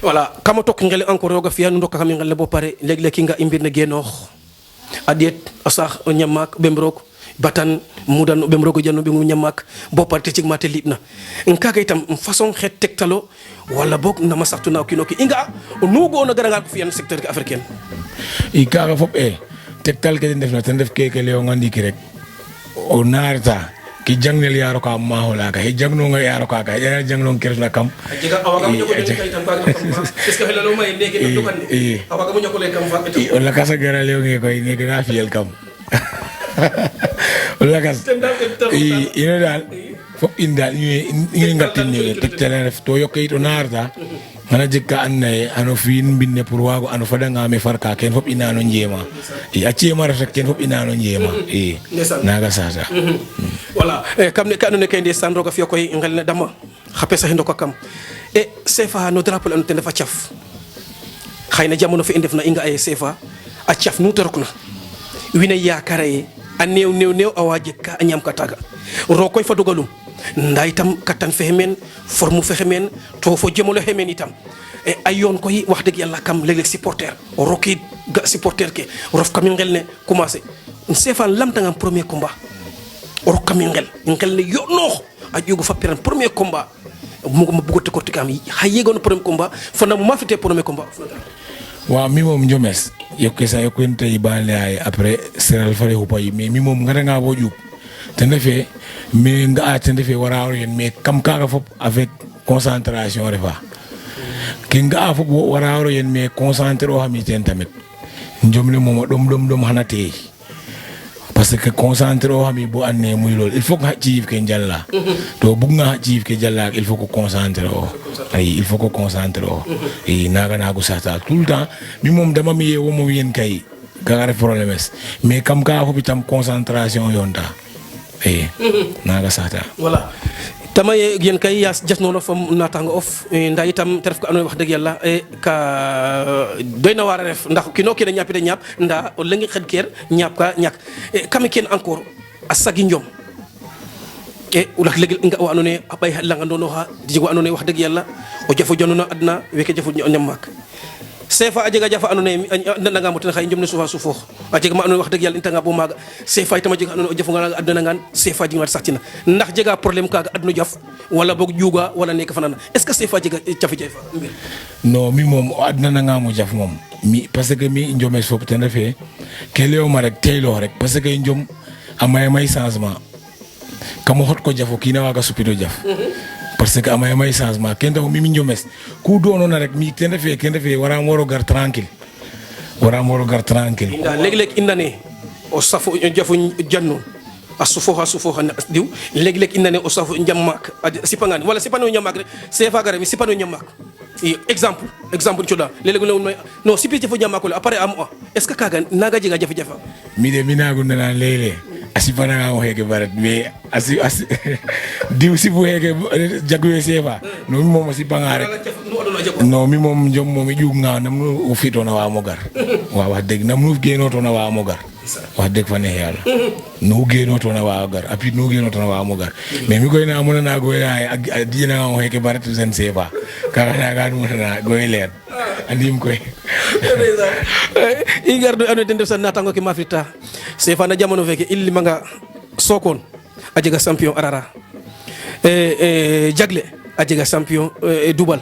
voilà kama tok ngel encore yoga fiya ndoka kam ngel bo pare leg leg nga imbir na genox adiet asax o ñamak bemrok batan mudan bemrok janno be ñamak bo pare te cigma te libna en kaga itam façon xet tektalo wala bok na masartu na kino ki inga nugo na garanga ko fiyan secteur africain I kaga fop tektal ke def na tan def ke leo ngandi ki rek o narta ki jangnel yaro ka ma hola ka he jangno nga yaro ka ya jangno ker na kam jega awaga mo ko den kay tan ba est ce que helalo may ndeke do kan awaga mo ko le kam fa eto la kasa gara leo nge koy nge ga fiel kam la kas ino dal fop indal ni ngatin ni tektal ref to yokkay to narta mana jikka annaye ano fiin binne pour wago ano fadanga me farka ken fop inano njema acci mara rek ken fop inano njema naga sata voilà kam ne kanone kay ndi sandroga fi koy ngelne dama xapé sa hindo ko kam e sefa no drapeau an tende fa tiaf xayna jamono fi indef na inga ay sefa a tiaf nu torokna wina yakare a new awaje ka anyam kataga ro koy fa dogalum nday tam katan fehmen formu fehmen to fo jemolo hemen itam e ayon koy wax deug yalla kam leg leg supporter o roki ga supporter ke rof kam ngel ne commencer sefan lamta ngam premier combat o rok kam ngel ne yono a jogu fa piran premier combat mo bugote ko tikam ha yegon premier combat fona mo mafite premier combat wa mi mom jomes yokke sa yokkente ibale ay après seral fare hupay mais mi mom ngara nga bo juk tenefe mais nga tenefe wara yen mais kam kaga fop avec concentration refa ki nga fop wara yen mais concentré o hami ten tamit njomle mom dom hanate parce que concentré o hami bo anne muy lol il faut que hajif ke jalla to bugnga hajif ke jalla il faut que concentré o ay il faut que concentré o e naga nagu sata tout le temps mi mom dama mi yewo mo yen kay gare problème mais kam ka fop itam concentration yonta naga sata voilà tama yen kay yas jasnono fam natanga of nda itam teref ko anoy wax deug yalla ka doyna wara ref ndax kino kene ñapide ñap nda o lengi xed ker ñap ka ñak kam ken encore asagi njom ulax legel nga wa anone bay la nga dono ha di go anone wax deug yalla o jafo jonno adna weke jafo ñamak sefa ajega jafa anone nga mutene xay njom ne sufa sufo ajega ma anone wax deug yalla intanga bo maga sefa itama jega anone o jafo nga adna ngan sefa jinga saxtina ndax jega problème kaga adno jaf wala bok juga wala nek fanana est ce que sefa jega jafi jafa non mi mom adna nga mo jaf mom mi parce que mi njome fop ten refe ke lew ma rek teylo rek parce que njom amay may changement kamo hot ko jafo kina waga supido jaf parce que amay changement kendo mi njomes ku dono na rek mi ten refe wara moro gar tranquille inda leg indane o safo jafo janno asufo diw leg indane o safo njammak sipangani wala sipano njammak rek sefa gare mi sipano njammak exemple choda leg no sipi jafo njammak ko après am est ce que kaga naga jiga jafa mi de minagu na lele asipana nga mo hege barat mais diw si bu hege jagwe sefa no mi mom asipanga rek no mi mom jom mom jug nga nam no fito na wa mogar wa wax deug nam no geno to na wa mogar wax deug fa ne yalla no geno to na wa mogar api no geno to na wa mogar mais mi koy na mo na go ay dina nga mo hege barat sen sefa ka na ga mo na go len andim koy igar do anu den def sa natango ki mafrita sefa na jamono feke illi manga sokon ajega champion arara jagle ajega champion dubal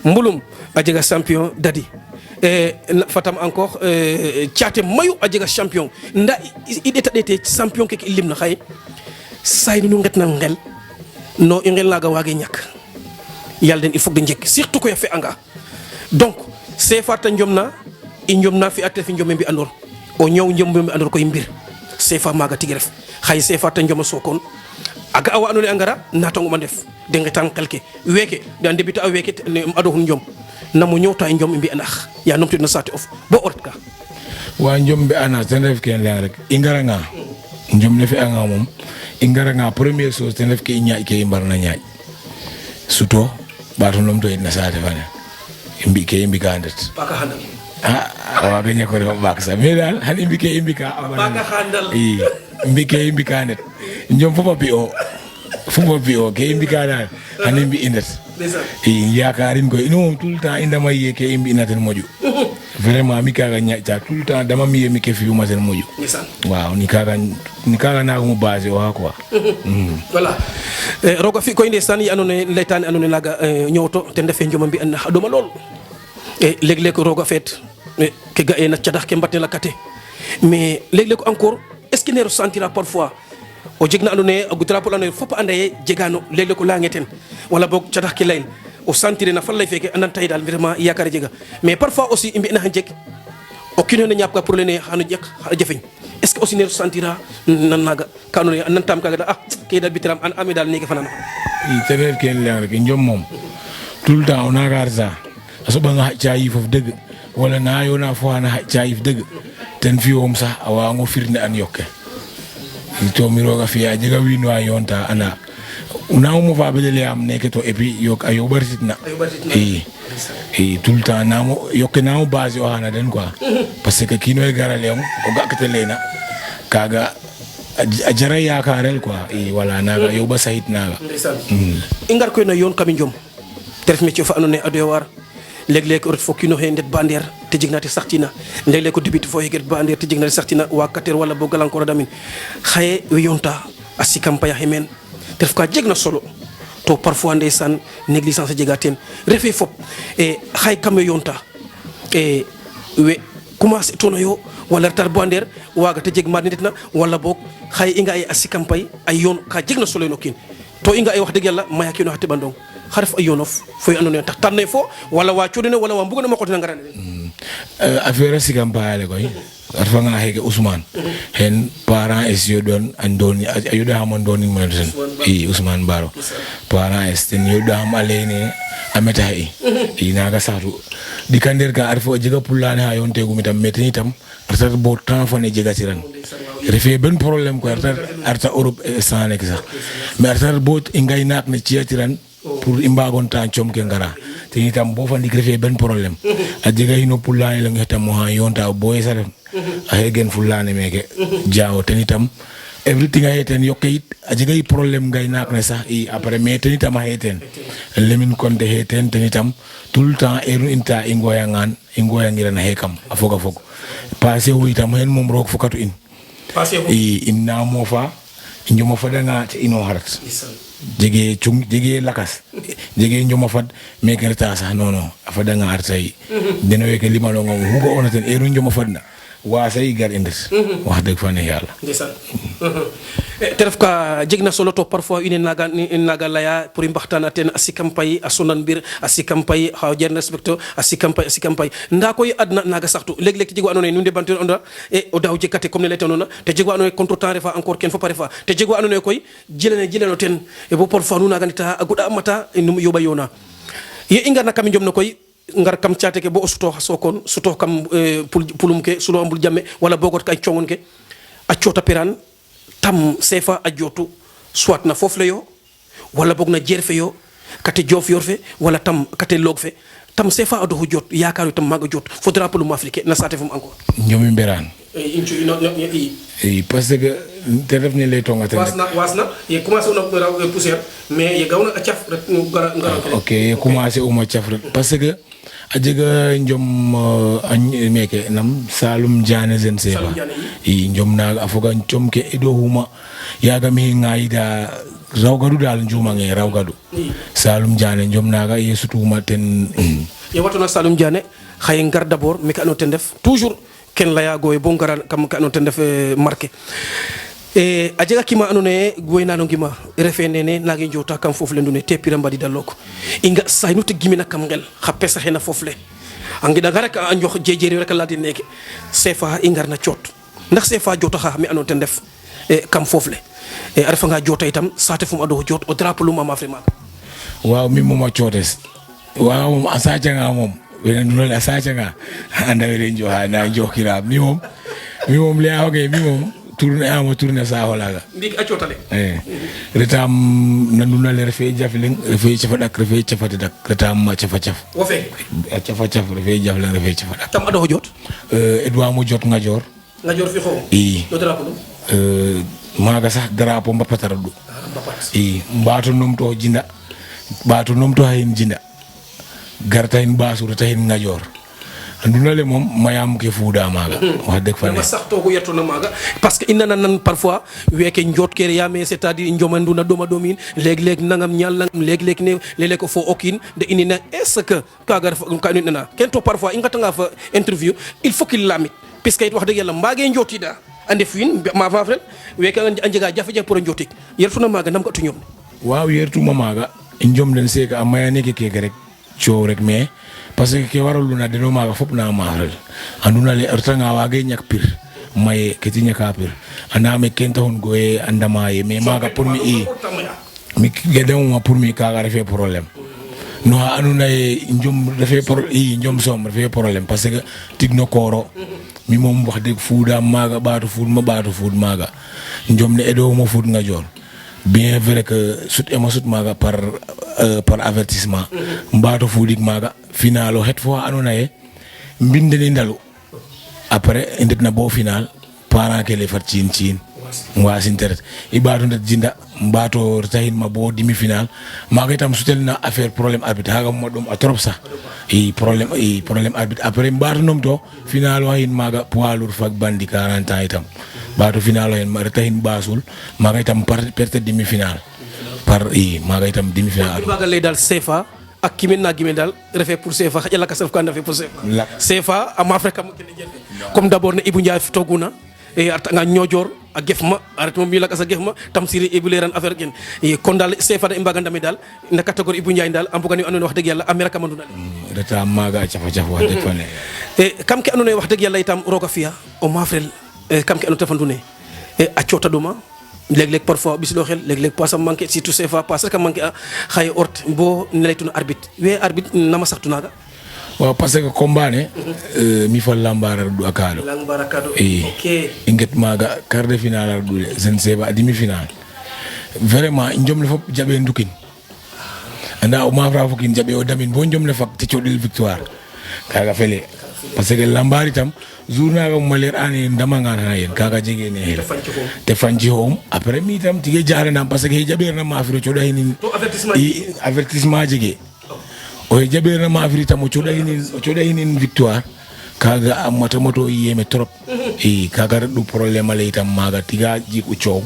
mbulum ajega champion dadi fatam encore tiate mayu ajega champion nda ideta dete champion ke illim na xay say nu ngetna ngel no ngel naga wage ñak yalla den il faut de njek surtout ko ya fe anga donc sefa ta njomna fi atte fi njombe bi andor o ñew njombe bi andor koy mbir sefa maga tigi ref xay sefa ta njoma sokon aga awa anone angara natango ma def de ngetan kalke weke dan debita weke ado hun njom namu ñewta njom bi anax ya nomti na sati of bo ortka wa njom bi ana ten ref ken la rek ingara nga njom ne fi anga mom ingara nga première chose ten ref ke ñaaj ke mbarna ñaaj suto bato nomto na sati fane imbi gandet paka handal wa ganya ko refa bak sa mais dal han imbi ka paka handal imbi ka net njom fofa bi o ke imbi ka dal han imbi indet i yakarin ko ino tout le temps indama yeke imbi inaten moju vraiment mi kaga nyacha tout le temps dama mi yemi ke fiuma ten moju waaw ni kaga na mo base wa quoi voilà roga fi ko inde san yi anone letane anone naga ñowto te ndefe njoma bi an haduma lol e leg roga fet ke ga na tiadax ke mbatne la kate mais leg encore est-ce que ne ressentira parfois o jegna andone a gudrapo andone fop ande jegano leg ko langeten wala bok tiadax ke layl o sentir na fallay feke anan tay dal vraiment yakar jega mais parfois aussi imbe na hanjek o kino ne ñap ka pour lene xanu jek jafeñ est-ce que aussi ne ressentira nan naga kanu nan tam kaga ah ke dal bitram an ami dal nege fanana i terer ken lang rek njom mom tout le temps on a garza aso ba nga jaay fof deug wala na yo na fo na jaay deug ten fi wom sax awa ngo firne an yokke to mi roga fi a jega wino yonta ana na mo fa belele am neke to et puis yok ayo bartitna et tout le temps na mo yokke na mo base o hana den quoi parce que kino e garale am o gakete lena kaga a jara yakarel quoi et voilà naga yo ba sahit naga ingar ko no yon kami jom teref me ci fa anone ado war leg ot fo kino he ndet bander te jignati sartina leg ko dibiti fo heget bander te jignati sartina wa kater wala bo galankoro damin xaye wi yonta asikam paya hemen teref ka jegna solo to parfois ndeysaan négligence jegaten refe fop e xay kam yonta e we commencé tono yo wala tar bander waga te jeg ma nitna wala bok xay inga ay asikam pay ay yon ka jegna solo no kin to inga ay wax deug yalla maya kino hatte bandong xarf ay yonof foy andone tax tanne fo wala wa ciodene wala wa mbugona mako tan ngarane affaire asikam pay koy arfa nga hege Ousmane hen parents es yodon andoni ayoda hamon doni monsen i Ousmane Baro parents es ten yoda am alene ameta hay inaga satu dikander ka arfo jega pulane ha yonte gumitam meteni tam arta bo temps fone jega tiran refe ben problème ko arta Europe sans nek sax mais arta bo ingay nak ne ci tiran pour imbagon tan chom ke ngara te itam bo fa ndik refe ben problème a jega hino pulane la ngata mo ha yonta boy sa a hegen fulane meke jaaw tenitam everything a heten yokke it a jega yi problème ngay nak ne sax i après mais tenitam a heten lemin konde heten tenitam tout le temps eru inta ingoya ngira na hekam a foga fog passé wu itam hen mom rok fokatu in passé i inna mo fa njuma fa danga ci ino harat jege chung jege lakas jege njuma fat meke reta sax non afa danga hartay dina weke limalo ngam hugo onaten eru njuma fadna wa say gar indes wax deug fa ne yalla ndeysaan teref ka jegna solo to parfois une naga laya pour mbaxtana ten asikam pay asunan bir asikam pay ha jen respecto asikam pay nda koy adna naga saxtu leg jego anone nu debanten onda e o daw jekate comme ne letonona te jego anone contre temps refa encore ken fo pare fa te jego anone koy jileno ten e bo parfois nu naga nita aguda amata num yoba yona ye ingarna kam jomno koy ngar kam ciate ke bo suto sokon suto kam pulum ke sulo ambul jamme wala bogot kay ciongon ke a ciota piran tam sefa a jotu soit na fofle yo wala bog na jerfe yo kate jof yorfe wala tam kate logfe tam sefa ado jot yakaru tam maga jot faudra pulum afrique na sate fum encore ñomi mberan inchu ino et parce que te def ni lay tonga wasna ye commencé on raw poussière mais ye gawna a tiaf rek ngara ok ye commencé uma tiaf rek parce que a jega njom meke nam salum jane zen seba i njom naga afoga njom ke edo huma yaga mi ngaida rawgadu dal njuma nge rawgadu salum jane njom naga yesutuma ten ye watona salum jane xay ngar d'abord mi ka no ten def toujours ken la ya goy bo ngara kam ka no ten def marqué e a jega kima anone goyna no ngima refe nene nagi jota kam fofu le ndune te piramba di daloko inga saynu te gimina kam ngel xappe sa hena fofu le angi da rek a njox jejeri rek la di neke sefa ingar na ciot ndax sefa jota ha mi anon ten def e kam fofu le e arfa nga jota itam sate fum ado jot o drapeau lu mama vraiment waaw mi moma ciotes waaw mom asaja nga mom wena nul asaja nga anda wele njo ha na jokira mi mom le awge mi mom tourner sa holaga ndik a ciotale retam nanuna le refe jafling refe ci fadak refe ci fadak retam ma ci facaf wo fe ci facaf refe jafling refe ci fadak tam ado jot edwa mo jot nga jor fi xom i do drapeau maga sax drapeau mbapatar du mbapat i mbatu num to jinda baatu nomto hayin jinda garta hin basura tahin ngajor anduna le mom mayam ke fuuda maga wax deg fa ne sax togo yetto na maga parce que inna nan parfois weke njot ke yame c'est à dire njomanduna doma domin leg nangam nyal leg ne lele ko fo okin de inina est-ce que kaga ka nina kento parfois ingata nga fa interview il faut qu'il lamit parce que wax deg yalla mbage njotida ande fin ma fa frel weke anjega jafe pour njotik yertuna maga nam ko tu ñom waaw yertuma maga njom den seka amaya ne ke rek ciow rek mais parce que ke waral luna deno maga fop na maral anduna le ertanga wage nyak pir maye keti nyaka pir aname kenta hon goye andama ye mais maga pour mi gedam ma pour mi ka refé problème no anduna e njom refé njom som refé problème parce que tigno koro mi mom wax de fuuda maga baatu fuud ma baatu fuud maga njom ne edo mo fuud nga jor bien vrai que sut maga par avertissement mbato fuudik maga finalo het fois anona e mbindeni ndalu après indetna bo final parent ke le fat cin wasin teret ibatu ndet jinda mbato tahin ma bo demi final maga itam sutelna affaire problème arbitre haga mo dum a trop ça problème arbitre après mbato nomto final wa hin maga poids lourd fak bandi 40 ans itam bato final hen ma tahin basul maga itam perte demi final maga itam demi final maga lay dal CFA ak kimen na gimen dal refé pour CFA xajala ka saf ko anda fe pour CFA am Afrika mo kene jende comme d'abord ne Ibou Ndiaye toguna e arta nga ñojor a gefma arrête mom mi la ka sa gefma tamsiri Ibou leran affaire gen e kon dal CFA da imbaga ndami dal na catégorie Ibou Ndiaye dal am bugani andone wax deug yalla Amerika manduna reta maga cafa wax deug fa ne e kam ke andone wax deug yalla itam roga fiya o mafrel kam ke andone tefandune e a ciota duma leg parfois bislo xel leg pas manqué surtout CFA pas que manqué xay ort bo nelaytuna arbitre we arbitre nama saxtunaga waaw parce que combat ne mi fa lambara du akado ok inget maga quart de finale du je ne sais pas demi finale vraiment njom le fop jabe ndukin anda o ma fra fokin jabe o damin bo njom le fak te ciodil victoire kaga fele parce que lambari tam journa ga maler ani ndama ngana na yen kaga jege ne te fanji home après mi tam tige jare na parce que jabe na ma afro cioda hinin avertissement jege o jabe na ma afri tam cioda hinin victoire kaga amata moto yeme trop kaga du problème lay tam maga tiga ji ko ciow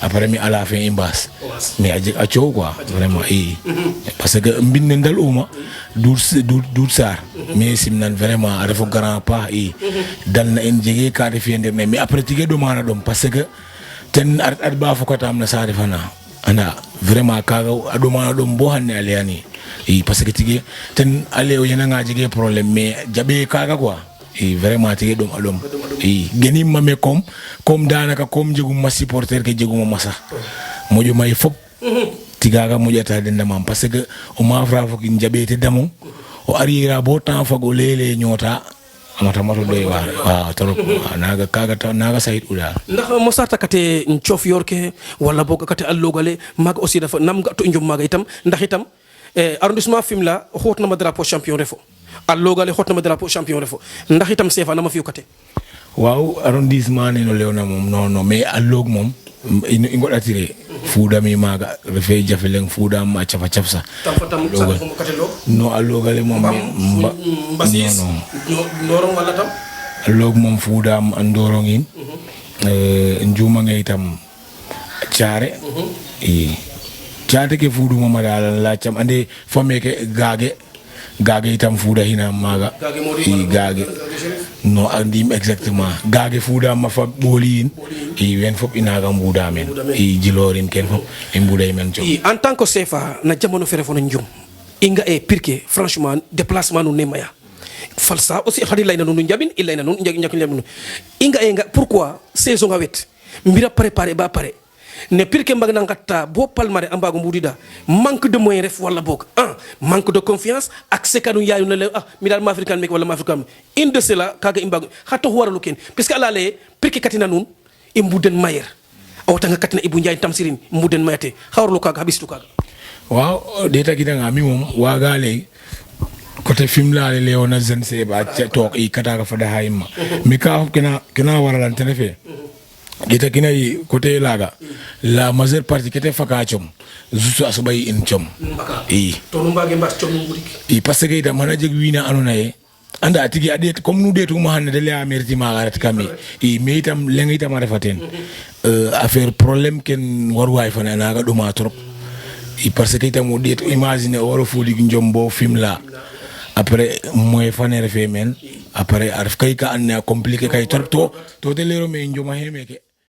après mi à la fin imbas mais a ciow quoi vraiment parce que mbinne ndal uma dur sar mais simnan vraiment refo grand pas dal na en jege ka de fiende mais après tige do mana dom parce que ten ar ba fokatam na sare fana ana vraiment kaga ado mana dom bo hanne aliani parce que tige ten ale o yana nga jege problème mais jabe kaga quoi vraiment tige dom adom geni mame comme danaka comme jegum ma supporter ke jeguma masa mojo may fop tigaga mojata den damam parce que o ma fra fo kin jabete damo o arriera bo temps fago lele nyota amata mato doy wa torop naga kaga naga sayid uda ndax mo sarta kate ciof yorke wala boga kate allogale maga aussi dafa nam ga to njum maga itam ndax itam arrondissement Fimela xotna ma drapeau champion refo allogale xotna ma drapeau champion refo ndax itam CFA nama fiu kate waaw arrondissement ne no lewna mom non mais allog mom ingo attiré fuuda mi maga refe jafeleng fuuda ma chafa chafsa no allogale mom mbasis ndorong wala tam allog mom fuuda am ndorongin njuma ngay tam ciare ciate ke fuudu mama dal la cham ande fameke gage itam fuuda hina maga gage no andim exactement gage fuuda ma fa bolin wen fop inaga mbuda men jilorin ken fop mbuda men jom en tant que CFA na jamono fere fo njum inga pirke franchement déplacement no nemaya falsa aussi khadi layna no njabin ilayna no nyakin inga pourquoi saison ga wet mbira préparer ba pare ne pirke mbagna ngatta bo palmaré ambago mbudida manque de moyens ref wala bok manque de confiance accès kanu yayu na le mi dal ma africain mek wala ma africain in de cela kaga imbago hato waralu ken puisque ala le pirke katina nun imbuden mayer awta nga katina Ibou Ndiaye tamsirin mbuden mayate xawrlu kaga habistu kaga waaw deta gidanga mi mom waga le côté Fimela le leona zense ba tok kata ka fada hayma mi ka kena waralan tenefe kita kina côté laga la majeure partie kete faka chom juste asubay in chom to no mbage mbas chom mburi parce que ita mana jeg wina anona ye anda tigi adet comme nous detu ma hande de la merti ma garat kami me itam lenga itam refaten affaire problème ken war way fana naga duma trop parce que itam mo det imagine waro fodi njombo film la après moy fanere fe men après arf kay ka anna compliqué kay trop to de lero me njoma hemeke